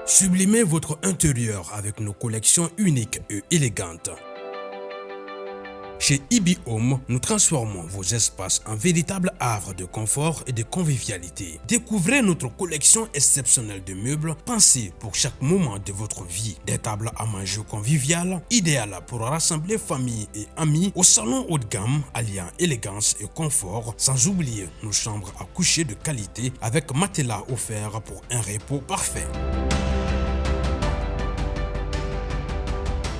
Sublimez votre intérieur avec nos collections uniques et élégantes. Chez IB Home, nous transformons vos espaces en véritables havres de confort et de convivialité. Découvrez notre collection exceptionnelle de meubles pensés pour chaque moment de votre vie. Des tables à manger conviviales, idéales pour rassembler famille et amis au salon haut de gamme, alliant élégance et confort, sans oublier nos chambres à coucher de qualité avec matelas offert pour un repos parfait.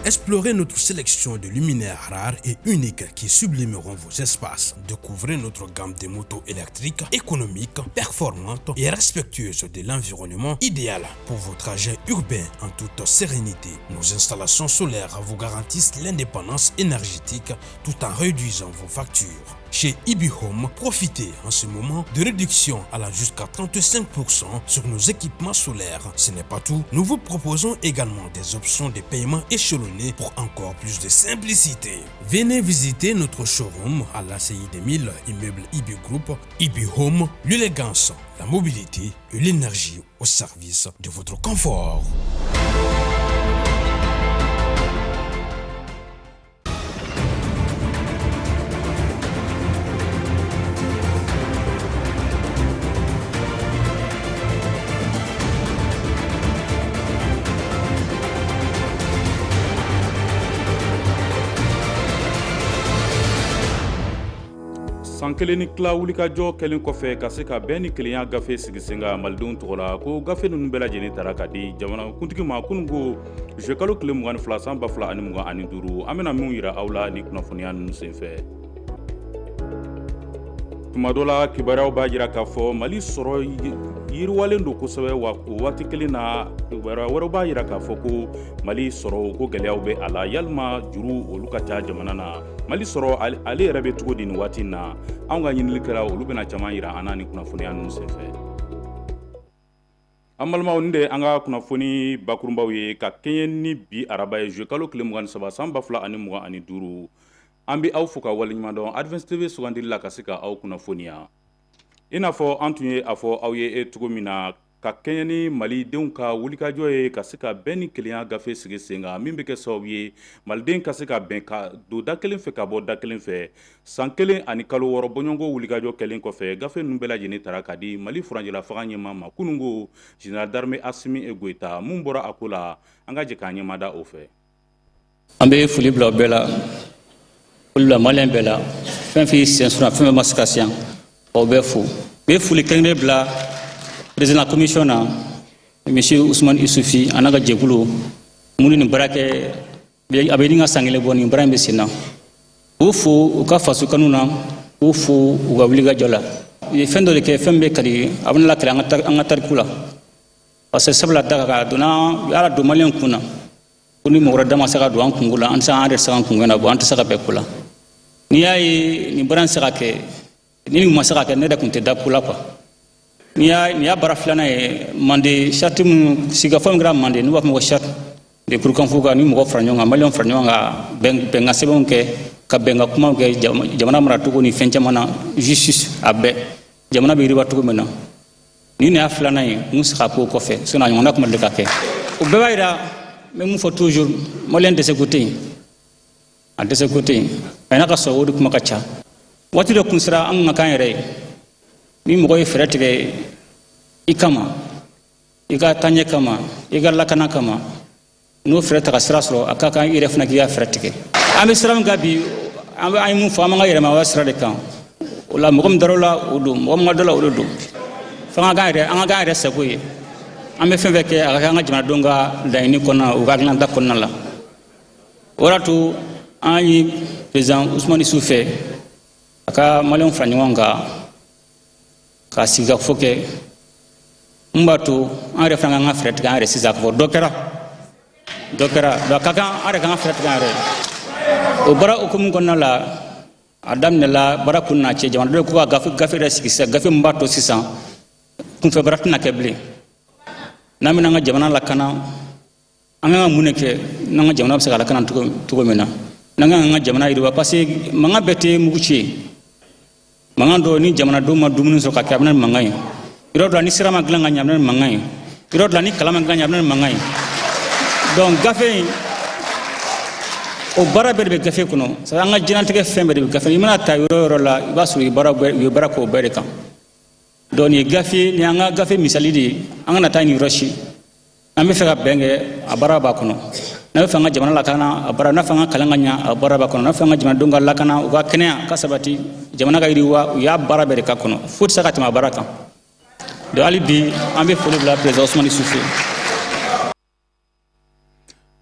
Explorez notre sélection de luminaires rares et uniques qui sublimeront vos espaces. Découvrez notre gamme de motos électriques économiques, performantes et respectueuses de l'environnement, idéal pour vos trajets urbains en toute sérénité. Nos installations solaires vous garantissent l'indépendance énergétique tout en réduisant vos factures. Chez IB Home, profitez en ce moment de réductions allant jusqu'à 35% sur nos équipements solaires. Ce n'est pas tout, nous vous proposons également des options de paiement échelonnées pour encore plus de simplicité. Venez visiter notre showroom à l'ACI 2000, immeuble IB Group. IB Home, l'élégance, la mobilité et l'énergie au service de votre confort. San kelen ni tila wulikajɔ kɛlen kɔfɛ ka se ka bɛn ni kelenya gafe sigi sen kan malidenw tɔgɔ la, ko gafe ninnu bɛɛ lajɛlen tara ka di jamanakuntigi ma kunun ko juillet kalo tile 22 san 2025. An bɛna min yira aw la ni kunnafoniya ninnu senfɛ, tuma dɔ la kibaruyaw b'a jira k'a fɔ Mali sɔrɔ yiriwalen don kosɛbɛ, wa o waati kelen na kibaruya wɛrɛw b'a jira k'a fɔ ko Mali sɔrɔ ko gɛlɛyaw bɛ a la, yalima juru olu ka ca jamana na. Mali sɔrɔ ale yɛrɛ bɛ cogo di nin waati na? Anw ka ɲininikɛlaw olu bɛna caman jira an na ni kunnafoniya ninnu senfɛ. An balimaw, nin de ye an ka kunnafoni bakurunbaw ye ka kɛɲɛ ni bi araba ye, juillet kalo tile 23 san 2025. An bɛ aw fo ka waleɲuman dɔn Advance TV sugandili la ka se ka aw kunnafoniya. I n'a fɔ an tun ye a fɔ aw ye cogo min na, ka kɛɲɛ ni malidenw ka wulikajɔ ye ka se ka bɛn ni kelenya gafe sigi sen kan, min bɛ kɛ sababu ye maliden ka se ka bɛn ka don da kelen fɛ ka bɔ da kelen fɛ, san kelen ani kalo 6 bɔɲɔgɔnko wulikajɔ kɛlen kɔfɛ, gafe ninnu bɛɛ lajɛlen tara ka di Mali furancɛla fanga ɲɛmaa ma kunun ko, général d'armée Assimi Goïta. Mun bɔra a ko la, an ka jɛ k'an ɲɛmada o fɛ. An bɛ foli bila bɛɛ la, foli bila maliyɛn bɛɛ la, fɛn fɛn y'i sen sɔrɔ, fɛn fɛn ma se ka se yan, aw bɛɛ fo. N bɛ foli kɛrɛnkɛrɛn bila président commission na, monsieur Ousmane Isufi, a n'a ka jɛkulu minnu nin baara kɛ. A bɛ ɲini ka san kelen bɔ nin baara in bɛ sen na. K'u fo u ka faso kanu na, k'u fo u ka wulikajɔ la. U ye fɛn dɔ de kɛ, fɛn bɛ kali a bɛna lakali an ka tariku la, parce que sabula da kan a donna ala don maliyɛn kun na ko ni mɔgɔ wɛrɛ da ma se ka don an kunko la, an tɛ se, an yɛrɛ se k'an kunko ɲɛnabɔ, an tɛ se ka bɛn ko la. N'i y'a ye nin baara in se ka kɛ, ni nin ma se ka kɛ, ne yɛrɛ tun tɛ da ko la quoi. Nin y'a baara filanan ye. Mande charte min, sigikafɔ min kɛra Mande, n'u b'a fɔ ma ko charte de Kurukanfuga, ni mɔgɔ fara ɲɔgɔn kan, maliyɛnw fara ɲɔgɔn kan, bɛnkan sɛbɛnw kɛ, ka bɛnkan kumaw kɛ jamana maracogo ni fɛn caman na, justice, a bɛɛ, jamana bɛ yiriwa cogo min na. Nin y'a filanan ye mun se ka k'o kɔfɛ, sinon a ɲɔgɔnna kuma deli ka kɛ. O bɛɛ b'a jira, n bɛ mun fɔ toujours, maliyɛn dɛsɛ ko tɛ yen, a dɛsɛ ko tɛ yen, a n'a ka sɔrɔ o de kuma ka ca. Waati dɔ kun sera an ka k'an yɛrɛ ye. Ni mɔgɔ ye fɛɛrɛ tigɛ i kama, i ka taaɲɛ kama, i ka lakana kama, n'o fɛɛrɛ ta ka sira sɔrɔ, a ka kan i yɛrɛ fana k'i ka fɛɛrɛ tigɛ. An bɛ sira min kan bi, an bɛ an ye mun fɔ, an b'an ka yɛrɛmahɔrɔnya sira de kan. O la, mɔgɔ min dar'o la, o don, mɔgɔ min ma dɔ la, o de don. Fo an ka k'an yɛrɛ, an ka k'an yɛrɛ sago ye. An bɛ fɛn fɛn kɛ, a ka kɛ an ka jamanadenw ka laɲini kɔnɔna na, u ka hakilinata kɔnɔna la. O de y'a to an ye président Usumani Isufu fɛ a ka maliyɛnw fara ɲɔgɔn kan ka sigikafɔ kɛ mun b'a to an yɛrɛ fana k'an ka fɛɛrɛ tigɛ an yɛrɛ sisan, k'a fɔ dɔ kɛra, dɔ kɛra. Donc a ka kan an yɛrɛ k'an ka fɛɛrɛ tigɛ an yɛrɛ. O baara hukumu kɔnɔna la, a daminɛla baara kun n'a cɛ, jamanadenw ko ka gafe yɛrɛ sigi sisan, gafe min b'a to sisan kunfɛ baara tɛna kɛ bilen. N'an bɛna an ka jamana lakana, an kan ka mun de kɛ n'an ka jamana bɛ se ka lakana cogo min na, n'an kan ka jamana yiriwa? Parce que mankan bɛɛ tɛ mugu ci ye. Mankan dɔw, ni jamanadenw ma dumuni sɔrɔ ka kɛ, a bɛ na ni mankan ye. Yɔrɔ dɔ la, ni sira ma dilan ka ɲɛ, a bɛ na ni mankan ye. Yɔrɔ dɔ la, ni kalan man kan ɲɛ, a bɛ na ni mankan ye. Donc gafe in, o baara bɛɛ de bɛ gafe kɔnɔ. C'est an ka diɲɛlatigɛ fɛn bɛɛ de bɛ gafe. I mana ta yɔrɔ o yɔrɔ la, i b'a sɔrɔ u ye baara k'o bɛɛ de kan. Donc nin ye gafe, nin y'an ka gafe misali de ye. An kana taa nin yɔrɔ si. An bɛ fɛ ka bɛn kɛ, a baara b'a kɔnɔ. N'a bɛ fɛ an ka jamana lakana, a baara. N'a fɛ an ka kalan ka ɲa, a baara b'a kɔnɔ. N'a fɛ an ka jamanadenw ka lakana, u ka kɛnɛya ka sabati, jamana ka yiriwa, u y'a baara bɛɛ de ka kɔnɔ. Foyi tɛ se ka tɛmɛ a baara kan. Donc hali bi, an bɛ foli bila président Ousmane Isufu ye.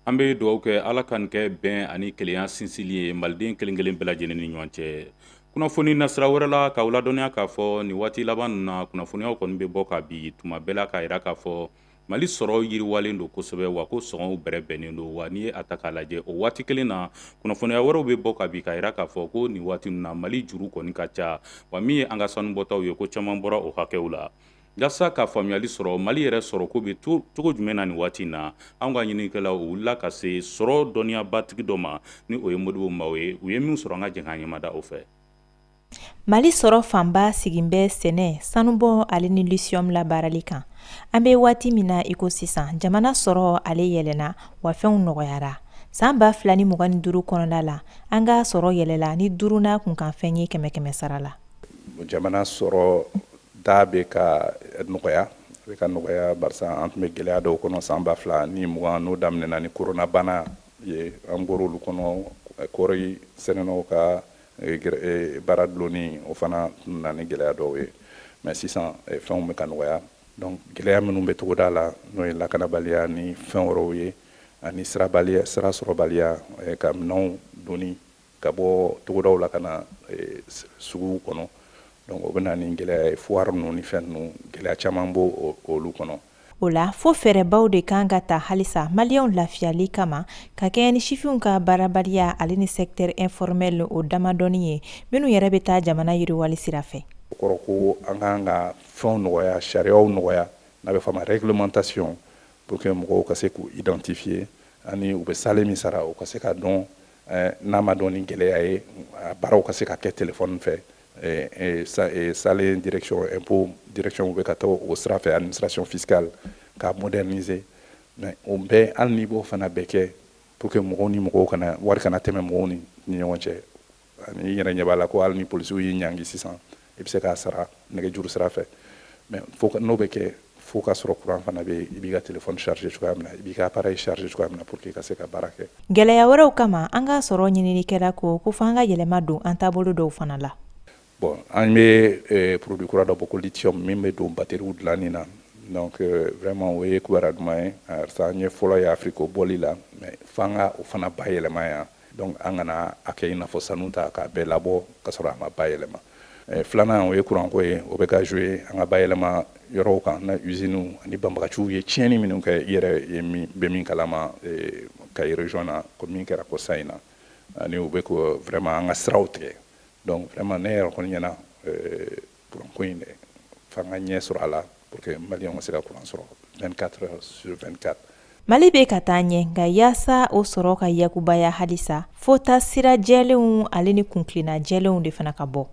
An bɛ dugawu kɛ, Ala ka nin kɛ bɛn ani kelenya sinsili ye maliden kelen kelen bɛɛ lajɛlen ni ɲɔgɔn cɛ. Kunnafoni nasira wɛrɛ la, k'aw ladɔnniya k'a fɔ nin waati laban ninnu na, kunnafoniyaw kɔni bɛ bɔ ka bi tuma bɛɛ la, k'a jira k'a fɔ Mali sɔrɔ yiriwalen don kosɛbɛ, wa ko sɔngɔw bɛrɛ bɛnnen don. Wa n'i ye a ta k'a lajɛ, o waati kelen na, kunnafoniya wɛrɛw bɛ bɔ ka bi k'a jira k'a fɔ ko nin waati ninnu na, Mali juru kɔni ka ca, wa min ye an ka sanubɔtaw ye, ko caman bɔra o hakɛw la. Yaasa ka faamuyali sɔrɔ Mali yɛrɛ sɔrɔ ko bɛ cogo jumɛn na nin waati in na, anw ka ɲininikɛlaw wulila ka se sɔrɔ dɔnniyabatigi dɔ ma, ni o ye Modibo Mawo ye. U ye min sɔrɔ, an ka jɛ k'an ɲɛmada o fɛ. Mali sɔrɔ fanba sigin bɛ sɛnɛ, sanubɔ ale ni lithium labaarali kan. An bɛ waati min na iko sisan, jamana sɔrɔ ale yɛlɛna, wa fɛnw nɔgɔyara. San 2025 kɔnɔna la, an ka sɔrɔ yɛlɛla ni duurunan kunkanfɛn ye kɛmɛ kɛmɛ sara la. Jamana sɔrɔ da bɛ ka nɔgɔya, a bɛ ka nɔgɔya, barisa an tun bɛ gɛlɛya dɔw kɔnɔ san 2020, n'o daminɛna ni koronabana ye. An bɔra olu kɔnɔ, kɔɔri sɛnɛnaw ka baara dulonni, o fana nana ni gɛlɛya dɔw ye. Mais sisan, fɛnw bɛ ka nɔgɔya. Donc gɛlɛya minnu bɛ togoda la, n'o ye lakanabaliya ni fɛn wɛrɛw ye, ani sirabaliya, sira sɔrɔbaliya ka minɛnw doni ka bɔ togodaw la ka na suguw kɔnɔ, donc o bɛ na ni gɛlɛya ye. Foire ninnu ni fɛn ninnu, gɛlɛya caman b'o olu kɔnɔ. O la, fo fɛɛrɛbaw de kan ka ta halisa maliyɛnw lafiyali kama, ka kɛɲɛ ni sifinw ka baarabaliya ale ni secteur informel o damadɔni ye, minnu yɛrɛ bɛ taa jamana yiriwali sira fɛ. O kɔrɔ ko an kan ka fɛnw nɔgɔya, sariyaw nɔgɔya, n'a bɛ fɔ a ma réglementation, pour que mɔgɔw ka se k'u identifier, ani u bɛ sale min sara, u ka se ka dɔn. N'a ma dɔn ni gɛlɛya ye, a baaraw ka se ka kɛ téléphone fɛ. Sale direction, impôt direction bɛ ka taa o sira fɛ, administration fiscale k'a moderniser. Mais o bɛɛ, hali n'i b'o fana bɛɛ kɛ, pour que mɔgɔw ni mɔgɔw kana, wari kana tɛmɛ mɔgɔw ni ɲɔgɔn cɛ. Ani i yɛrɛ ɲɛ b'a la ko hali ni polisiw y'i ɲangi sisan, i bɛ se k'a sara nɛgɛjuru sira fɛ. Mais fo n'o bɛ kɛ, fo ka sɔrɔ courant fana bɛ, i b'i ka téléphone charger cogoya min na, i b'i ka appareil charger cogoya min na, pour que i ka se ka baara kɛ. Gɛlɛya wɛrɛw kama, an ka sɔrɔ ɲininikɛla ko fo an ka yɛlɛma don an taabolo dɔw fana la. Bon, an bɛ produit kura dɔ bɔ ko lithium, min bɛ don batterie dilanni na. Donc vraiment, o ye kibaruya duman ye. An ye fɔlɔ ye Afrique o bɔli la, mais f'an ka o fana bayɛlɛma yan. Donc an kana a kɛ i n'a fɔ sanu ta k'a bɛɛ labɔ ka sɔrɔ a ma bayɛlɛma. Filanan, o ye kuranko ye. O bɛ ka jouer an ka bayɛlɛma yɔrɔw kan, na usines ani banbagaciw ye tiɲɛni minnu kɛ. I yɛrɛ ye min bɛ min kalama Kayi région na, ko min kɛra ko sa in na, ani u bɛ ko vraiment an ka siraw tigɛ. Donc vraiment, ne yɛrɛ kɔni ɲɛna, kuranko in dɛ, f'an ka ɲɛ sɔrɔ a la, pour que maliyɛnw ka se ka kuran sɔrɔ 24 heures sur 24. Mali bɛ ka taa ɲɛ, nka yaasa o sɔrɔ ka yakubaya halisa, fo taa sira jɛlenw ale ni kuntilenna jɛlenw de fana ka bɔ.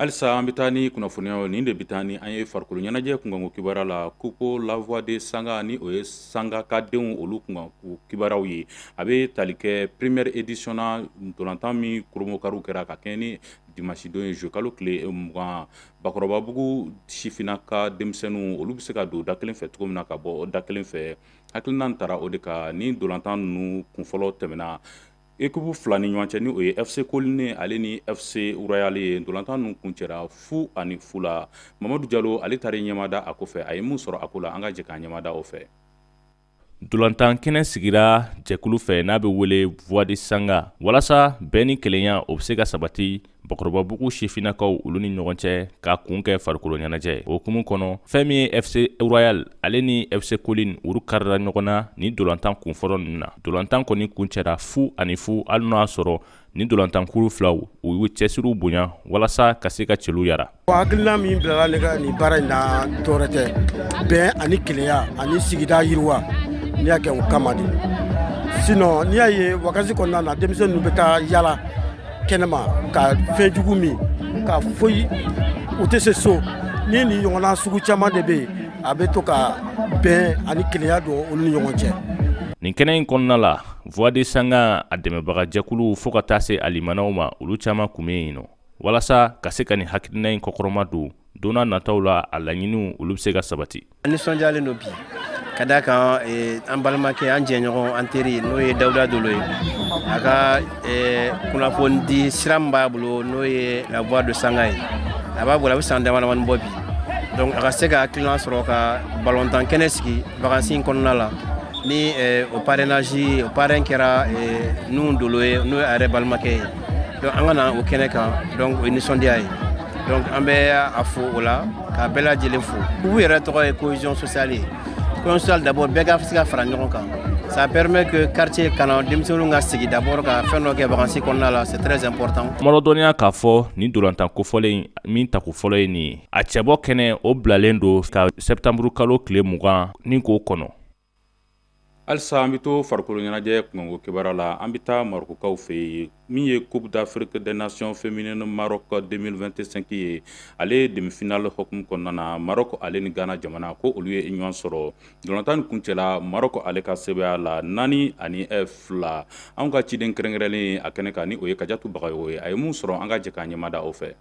Halisa an bɛ taa ni kunnafoniyaw nin de bɛ taa ni an ye farikolo ɲɛnajɛ kunkanko kibaruya la. Coupe La Voix de Sanga, ni o ye Sanga ka denw olu kunkanko kibaruyaw ye, a bɛ tali kɛ première édition na. Ntolantan min kurumokariw kɛra ka kɛɲɛ ni dimanche don ye, juillet kalo tile 20, Bakɔrɔbabugu sifinna ka denmisɛnninw, olu bɛ se ka don da kelen fɛ cogo min na ka bɔ da kelen fɛ. Hakilina taara o de kan. Ni ntolantan ninnu kunfɔlɔ tɛmɛna équipe fila ni ɲɔgɔn cɛ, ni o ye FC Colline ale ni FC Royal ye, ntolantan ninnu kuncɛra 0-0 la. Mamadu Jalo, ale taara ɲɛmada a kɔfɛ, a ye mun sɔrɔ a ko la, an ka jɛ k'an ɲɛmada o fɛ. Ntolantan kɛnɛ sigira jɛkulu fɛ n'a bɛ wele Voix de Sanga, walasa bɛn ni kelenya o bɛ se ka sabati Bakɔrɔbabugu sifinnakaw olu ni ɲɔgɔn cɛ, ka kun kɛ farikolo ɲɛnajɛ o hukumu kɔnɔ. Fɛn min ye FC Royal ale ni FC Colline, olu karila ɲɔgɔn na ni ntolantan kunfɔlɔ ninnu na. Ntolantan kɔni kuncɛra 0-0, hali n'o y'a sɔrɔ ni ntolantankuru filaw u y'u cɛsiriw bonya walasa ka se ka celu yara. Hakilina min bilala ne ka nin baara in na, dɔwɛrɛ tɛ, bɛn ani kelenya ani sigida yiriwa. N'i y'a kɛ o kama de. Sinon, n'i y'a ye vacances kɔnɔna na, denmisɛnnin ninnu bɛ taa yala kɛnɛma ka fɛn jugu min ka foyi, u tɛ se so. Ni nin ɲɔgɔnna sugu caman de bɛ yen. A bɛ to ka bɛn ani kelenya don olu ni ɲɔgɔn cɛ. Nin kɛnɛ in kɔnɔna la, Voix de Sanga a dɛmɛbagajɛkulu fo ka taa se a limanaw ma, olu caman tun bɛ yen nɔ walasa ka se ka nin hakilina in kɔkɔrɔma don don nataw la, a laɲiniw olu bɛ se ka sabati. An nisɔndiyalen don bi ka d'a kan an balimakɛ, an jɛɲɔgɔn, an teri, n'o ye Dawuda Dolo ye, a ka kunnafoni di sira min b'a bolo, n'o ye La Voix de Sanga ye, a b'a bolo a bɛ san damadamani bɔ bi. Donc a ka se ka hakilina sɔrɔ ka balontan kɛnɛ sigi vacances in kɔnɔna la, ni o parrainage, o parrain kɛra Nuhu Dolo ye, n'o ye a yɛrɛ balimakɛ ye. Donc an ka na o kɛnɛ kan, donc o ye nisɔndiya ye. Donc an bɛ a fo o la, k'a bɛɛ lajɛlen fo. Coupe yɛrɛ tɔgɔ ye cohésion sociale ye. Cohésion sociale, d'abord bɛɛ ka se ka fara ɲɔgɔn kan. Ça permet que quartier kana denmisɛnninw ka sigi d'abord ka fɛn dɔ kɛ vacances kɔnɔna la, c'est très important. Kumadɔdɔnniya k'a fɔ nin ntolantan kofɔlen min tako fɔlɔ ye nin ye, a cɛbɔ kɛnɛ o bilalen don ka septembre kalo tile 20 ni k'o kɔnɔ. Halisa an bɛ to farikolo ɲɛnajɛ kunkanko kibaruya la. An bɛ taa Marɔkukaw fɛ yen. Min ye Coupe d'Afrique des Nations féminine Maroc 2025 ye, ale demi-finale hukumu kɔnɔna na, Maroc ale ni Ghana jamana ko olu ye ɲɔgɔn sɔrɔ. Ntolantan nin kuncɛla Maroc ale ka sebaaya la, 4-2. Anw ka ciden kɛrɛnkɛrɛnlen a kɛnɛ kan, ni o ye Kajatu Bagayogo ye, a ye mun sɔrɔ, an ka jɛ k'an ɲɛmada o fɛ.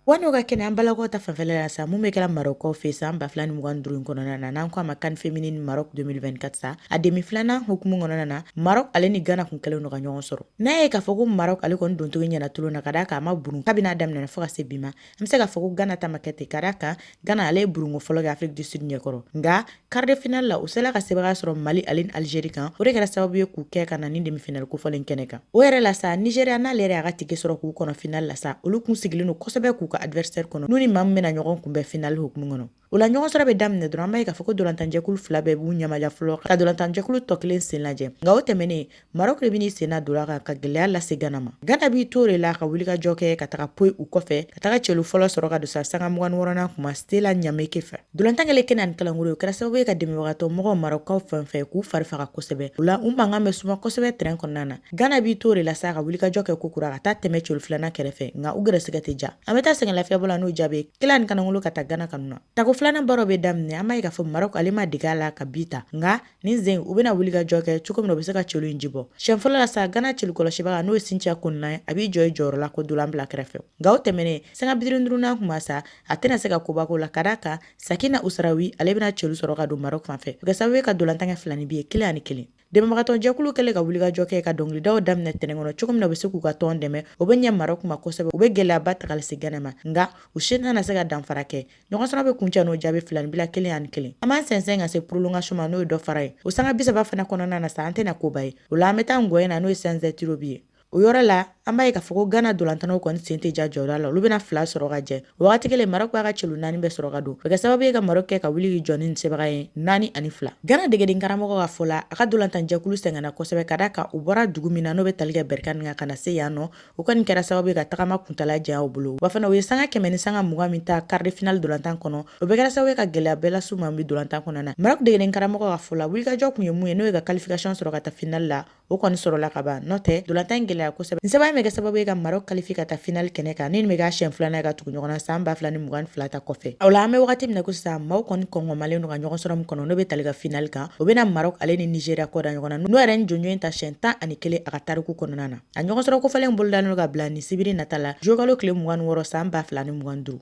Wa n'o ka kɛnɛ an balakaw ta fanfɛla la sa, mun bɛ kɛra Marɔkukaw fɛ san 2025 in kɔnɔna na, n'an ko a ma CAN féminine Maroc 2024 sa, a demi filanan hukumu kɔnɔna na, Maroc ale ni Ghana kun kɛlen don ka ɲɔgɔn sɔrɔ. N'a ye k'a fɔ ko Maroc ale kɔni doncogo ɲɛna tulon na, ka d'a kan a ma burun kabini a daminɛna fo ka se bi ma, an bɛ se k'a fɔ ko Ghana ta ma kɛ ten, ka d'a kan Ghana ale ye burunko fɔlɔ kɛ Afrique du Sud ɲɛkɔrɔ. Nka quart de finale la, u sela ka sebaaya sɔrɔ Mali ale ni Algérie kan. O de kɛra sababu ye k'u kɛ ka na ni demi-finale kofɔlen kɛnɛ kan. O yɛrɛ la sa, Nigeria n'ale yɛrɛ y'a ka ticket sɔrɔ k'u kɔnɔ finale la sa, olu kun sigilen don kosɛbɛ k'u ka adversaire kɔnɔ, n'u ni maa min bɛna ɲɔgɔn kunbɛn finale hukumu kɔnɔ. O la ɲɔgɔn sɔrɔ bɛ daminɛ dɔrɔn, an b'a ye k'a fɔ ko dolantanjɛkulu fila bɛɛ b'u ɲɛmaja fɔlɔ ka dolantanjɛkulu tɔ kelen sen lajɛ. Nka o tɛmɛnen, Maroc de bɛn'i sen na don a kan ka gɛlɛya lase Ghana ma. Ghana b'i to de la ka wulikajɔ kɛ ka taga poyi u kɔfɛ ka taga celu fɔlɔ sɔrɔ ka don sa sanga 26nan kuma Stella Nyameke fɛ. Dolantan kɛlen kɛnɛ ani kalankolo, o kɛra sababu ye ka dɛmɛbagatɔ mɔgɔw Marɔkukaw fan fɛ k'u fari faga kosɛbɛ. O la u mankan bɛ suma kosɛbɛ terrain kɔnɔna na. Ghana b'i to de la sa ka wulikajɔ kɛ kokura ka taa tɛmɛ celu filanan kɛrɛfɛ, nka u gɛrɛsɛgɛ tɛ ja. An bɛ taa sɛgɛn lafiyabɔ la n'o jaabi kelen ani kalankolo ka taa Ghana kanu na. Tako filanan baaraw bɛ daminɛ, an b'a ye k'a fɔ Maroc ale ma dege a la ka bi ta, nka nin sen u bɛna wuli ka jɔ kɛ cogo min na u bɛ se ka celu in jibɔ. Siɲɛ fɔlɔ la sa, Ghana celu kɔlɔsibaga, n'o ye Cynthia Konlan ye, a b'i jɔ i jɔyɔrɔ la ko dolan bila kɛrɛfɛ. Nka o tɛmɛnen, sanga 55nan kuma sa, a tɛna se ka koba k'o la, ka d'a kan Sakina Usrawi ale bɛna celu sɔrɔ ka don Maroc fan fɛ. O kɛ sababu ye ka dolantan kɛ 2 ni bi ye, 1-1. Dɛmɛbagatɔn jɛkulu kɛlen ka wulikajɔ kɛ ka dɔnkilidaw daminɛ tɛrɛn kɔnɔ cogo min na u bɛ se k'u ka tɔn dɛmɛ, o bɛ ɲɛ Maroc ma kosɛbɛ. U bɛ gɛlɛyaba ta ka lase Ghana ma, nka u si tɛna se ka danfara kɛ. Ɲɔgɔn sɔrɔ bɛ kuncɛ n'o jaabi 2 ni bila, 1-1. An b'an sɛnsɛn ka se prolongation ma, n'o ye dɔ fara ye. O sanga 30 fana kɔnɔna na sa, an tɛna koba ye. O la an bɛ taa ngɔye na, n'o ye séance de tir au but ye. O yɔrɔ la, an b'a ye k'a fɔ ko Ghana dolantannaw kɔni sen tɛ ja jɔyɔrɔ la, olu bɛna fila sɔrɔ ka jɛ. O wagati kelen, Maroc b'a ka celu naani bɛɛ sɔrɔ ka don. O kɛ sababu ye ka Maroc kɛ ka wuli k'i jɔ ni sebaga ye, 4-2. Ghana degeden karamɔgɔ ka fɔ la, a ka dolantan jɛkulu sɛgɛnna kosɛbɛ, ka d'a kan u bɔra dugu min na, n'o bɛ tali kɛ Berkane kan, ka na se yan nɔ, o kɔni kɛra sababu ye ka tagama kuntala janya u bolo. Wa fana u ye sanga 100 ni sanga 20 min ta quart de finale dolantan kɔnɔ, o bɛɛ kɛra sababu ye ka gɛlɛya bɛɛ las'u ma bi dolantan kɔnɔna na. Maroc degeden karamɔgɔ ka fɔ la, wulikajɔ kun ye mun ye, n'o ye ka qualification sɔrɔ ka taa finale la, o kɔni sɔrɔla ka ban. N'o tɛ, dolantan in gɛlɛya kosɛbɛ. Nin sɛbɛn bɛ kɛ sababu ye ka Maroc qualifier ka taa finale kɛnɛ kan, ni nin bɛ k'a siɲɛ filanan ye ka tugu ɲɔgɔn na san 2022 ta kɔfɛ. O la an bɛ wagati min na ko sisan, maaw kɔni kɔngɔmalen don ka ɲɔgɔn sɔrɔ min kɔnɔ, n'o bɛ tali ka finale kan, o bɛna Maroc ale ni Nigeria kɔ da ɲɔgɔn na, n'o yɛrɛ ni jɔnjɔn in ta siɲɛ 11 a ka tariku kɔnɔna na. A ɲɔgɔn sɔrɔ kofɔlen bolodalen don ka bila nin sibiri nata la, juillet kalo tile 26 san 2025.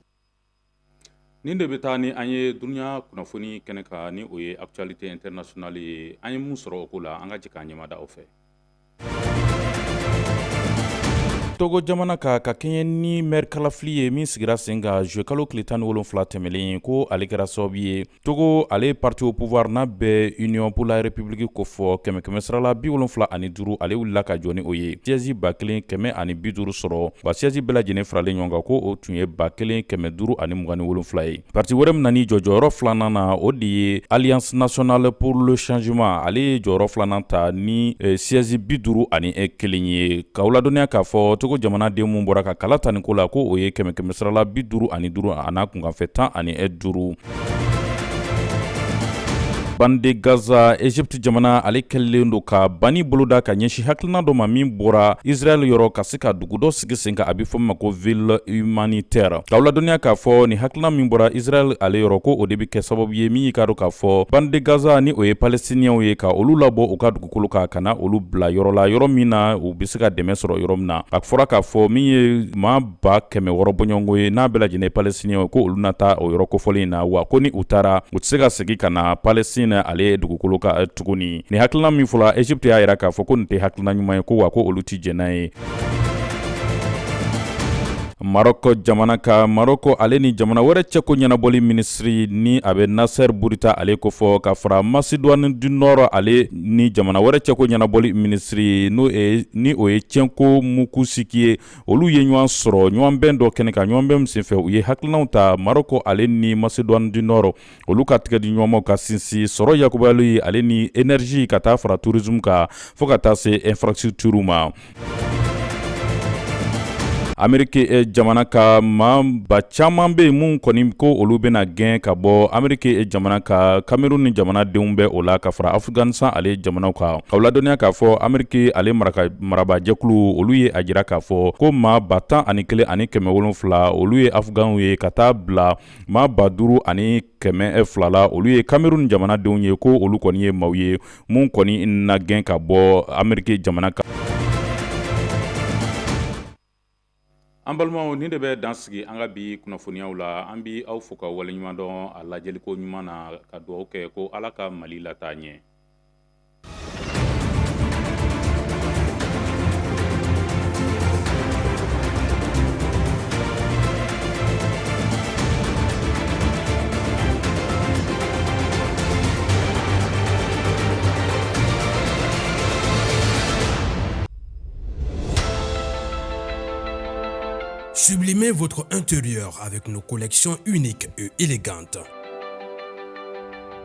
Nin de bɛ taa ni an ye dunya kunnafoni kɛnɛ kan, ni o ye actualité internationale ye. An ye mun sɔrɔ o ko la, an ka jɛ k'an ɲɛmada o fɛ. Togo jamana ka kɛɲɛ ni maire kalafili ye min sigira sen kan juillet kalo tile 17 tɛmɛlen, ko ale kɛra sababu ye Togo ale parti au pouvoir n'a bɛ Union pour la République kofɔ, kɛmɛ kɛmɛ sarala 75, ale wulila ka jɔ ni o ye, siège 1150 sɔrɔ. Wa siège bɛɛ lajɛlen faralen ɲɔgɔn kan, ko o tun ye 1527 ye. Parti wɛrɛ min nana jɔ jɔyɔrɔ filanan na, o de ye Alliance nationale pour le changement. Ale ye jɔyɔrɔ filanan ta ni siège 51 ye. K'aw ladɔnniya k'a fɔ Togo jamanaden min bɔra ka kala ta nin ko la, ko o ye kɛmɛ kɛmɛ sarala 55 a n'a kunkanfɛ 15. Bande de Gaza, Egypte jamana ale kɛlen don ka banni boloda ka ɲɛsin hakilina dɔ ma min bɔra Israël yɔrɔ ka se ka dugu dɔ sigi sen kan, a bɛ fɔ min ma ko ville humanitaire. K'aw ladɔnniya k'a fɔ nin hakilina min bɔra Israël ale yɔrɔ, ko o de bɛ kɛ sababu ye min y'i k'a dɔn k'a fɔ Bande de Gaza, ni o ye Palestiniens ye, ka olu labɔ u ka dugukolo kan ka na olu bila yɔrɔ la, yɔrɔ min na u bɛ se ka dɛmɛ sɔrɔ yɔrɔ min na. A fɔra k'a fɔ min ye maa 600,000 bɔɲɔgɔnko ye, n'a bɛɛ lajɛlen ye Palestiniens ye, ko olu na taa o yɔrɔ kofɔlen in na, wa ko ni u taara, u tɛ se ka segin ka na Palestine ale dugukolo kan tuguni. Nin hakilina min fɔla, Egypte y'a jira k'a fɔ ko nin tɛ hakilina ɲuman ye, ko wa ko olu tɛ jɛn n'a ye. Maroc jamana ka Maroc ale ni jamana wɛrɛ cɛko ɲɛnabɔli minisiri, ni a bɛ Nasser Bourita ale kofɔ, ka fara Macédoine du Nord ale ni jamana wɛrɛ cɛko ɲɛnabɔli minisiri, ni o ye Cɛnko Mukusiki ye, olu ye ɲɔgɔn sɔrɔ ɲɔgɔnbɛn dɔ kɛnɛ kan. Ɲɔgɔnbɛn min senfɛ, u ye hakilinaw ta Maroc ale ni Macédoine du Nord, olu ka tigɛ di ɲɔgɔnmaw ka sinsin sɔrɔ yakubayali ale ni énergie, ka taa fara tourisme kan, fo ka taa se infrastructure ma. Ameriki jamana ka maa ba caman bɛ yen mun kɔni ko olu bɛna gɛn ka bɔ Ameriki jamana ka. Cameroun ni jamanadenw bɛ o la, ka fara Afghanistan ale jamanaw kan. K'aw ladɔnniya k'a fɔ Ameriki ale marabaajɛkulu, olu ye a jira k'a fɔ ko maa 11,700, olu ye Afghanw ye, ka taa bila maa 5,200 la, olu ye Cameroun jamanadenw ye, ko olu kɔni ye maaw ye mun kɔni na gɛn ka bɔ Ameriki jamana kan. An balimaw, nin de bɛ dan sigi an ka bi kunnafoniyaw la. An bi aw fo ka waleɲuman dɔn a lajɛliko ɲuman na, ka dugawu kɛ ko Ala ka Mali lataa ɲɛ. Sublimez votre intérieur avec nos collections uniques et élégantes.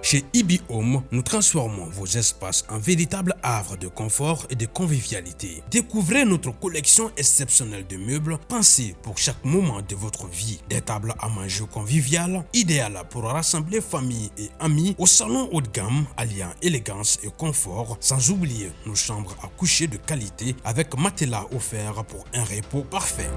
Chez Ibi Home, nous transformons vos espaces en véritables havres de confort et de convivialité. Découvrez notre collection exceptionnelle de meubles pensés pour chaque moment de votre vie. Des tables à manger conviviales, idéales pour rassembler famille et amis, au salon haut de gamme alliant élégance et confort, sans oublier nos chambres à coucher de qualité avec matelas offert pour un repos parfait.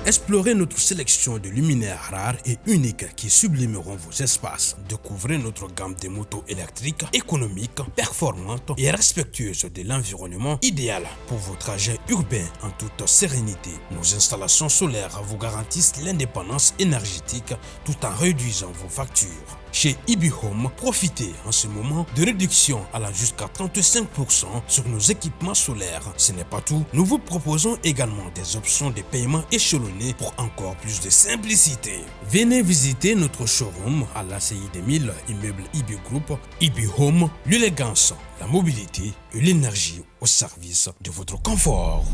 Explorez notre sélection de luminaires rares et uniques qui sublimeront vos espaces. Découvrez notre gamme de motos électriques économiques, performantes et respectueuses de l'environnement, idéal pour vos trajets urbains en toute sérénité. Nos installations solaires vous garantissent l'indépendance énergétique tout en réduisant vos factures. Chez Ibi Home, profitez en ce moment de réduction allant jusqu'à 35% sur nos équipements solaires. Ce n'est pas tout, nous vous proposons également des options de paiement échelonnées pour encore plus de simplicité. Venez visiter notre showroom à l'ACI 2000, immeuble Ibi Group. Ibi Home, l'élégance, la mobilité et l'énergie au service de votre confort.